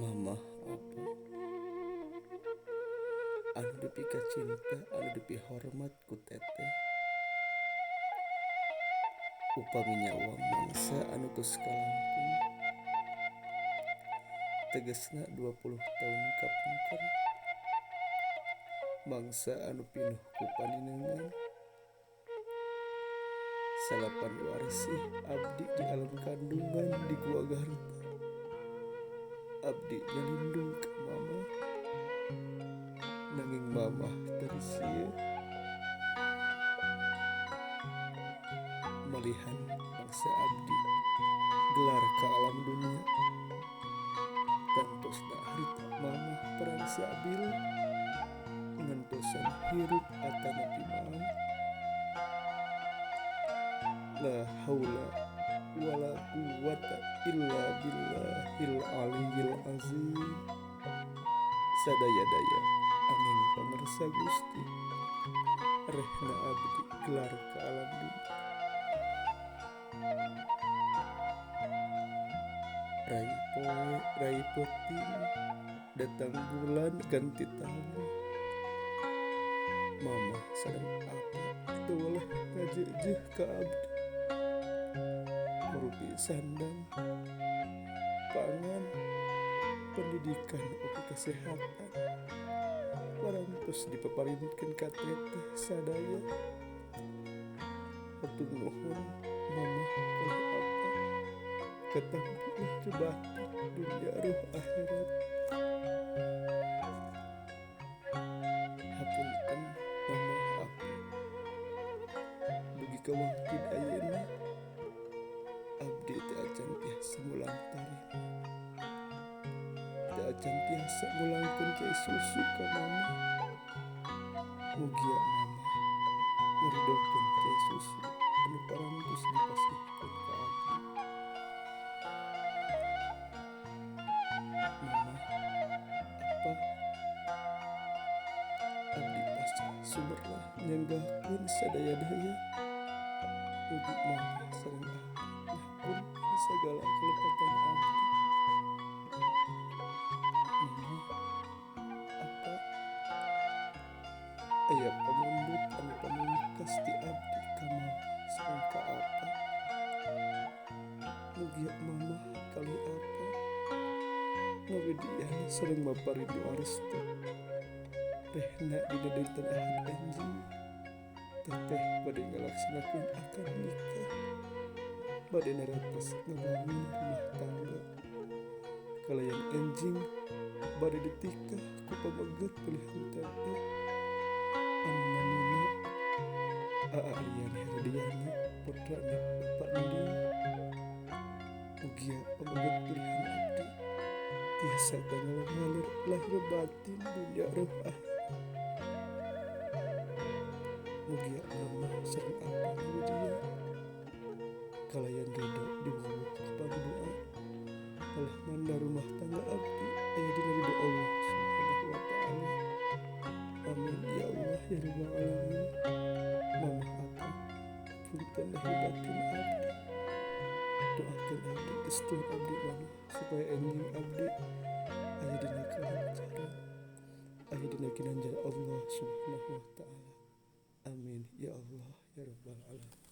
Mamah apa anu dipika cinta, anu dipihormat ku teteh. Upami nyawang mangsa anu tos kalangkung tegesna 20 tahun kapungkur, mangsa anu pinuh ku paninengan. Salapan warsih abdi di alam kandungan di Gua Garta. Abdi nyalindung ka mamah, nanging mamah tersia malihan mangsa abdi gelar ka alam dunia. Tantosna harita mamah perang sabil ngantosan hirup atanapi maut. La haula wala quwwata illa billahil aliyyil azim. Sadaya-daya angin pangersa Gusti, rehna abdi gelar ka alam dunia. Rai poe rai peuting, datang bulan ganti tahun. Mamah sareng apa teu weleh ngajeujeuh ka abdi. Murupi sandang, pangan, pendidikan oge kesehatan parantos dipaparinkeun ka teteh sadaya. Hatur nuhun mamah kalih apa katampi lahir batin dunia roh akhirat. Hapunten mamah apa dugi ka wangtid ayeuna abdi teu acan tiasa mulang tarima, teu acan tiasa mulangkeun cai susu ka mama. Mugia mama ngaridokeun cai susu anu parantos dipasihkeun ka abdi. Mama apa abdi pasrah sumerlah nyanggahkeun sadaya-daya. Mugi mama sareng abdi ngapunten sagala kalepatan abdi. Mama apa aya pamundut anu pamungkas ti abdi ka mama sareng ka apa. Mugia mama kalih apa ngawidian sareng maparin doa restu. Rehna dina dinten Ahad enjing teteh bade ngalaksanakeun akad nikah, bade naratos ngabangun rumah tangga. Kalayan enjing bade ditikah ku pameget pilihan teteh anu namina Aa Rian Herdiana putrana Bapak Ninding. Mugia pameget pilihan abdi tiasa tanggal waler lahir batin dunia roh akhirat. Mugia mama sareng abah ngawidian kalayan ridho diwuwuh ku pangdoa. Malah manda rumah tangga abdi aya dina ridho Allah Subhanahu wa taala. Amin ya Allah ya rabbal alamin. Mamah apa punten lahir batin abdi, doakeun abdi, restuan abdi mama supaya enjing abdi aya dina kalancaran, aya dina kinanjar Allah Subhanahu wa taala. Amin ya Allah ya rabbal alamin.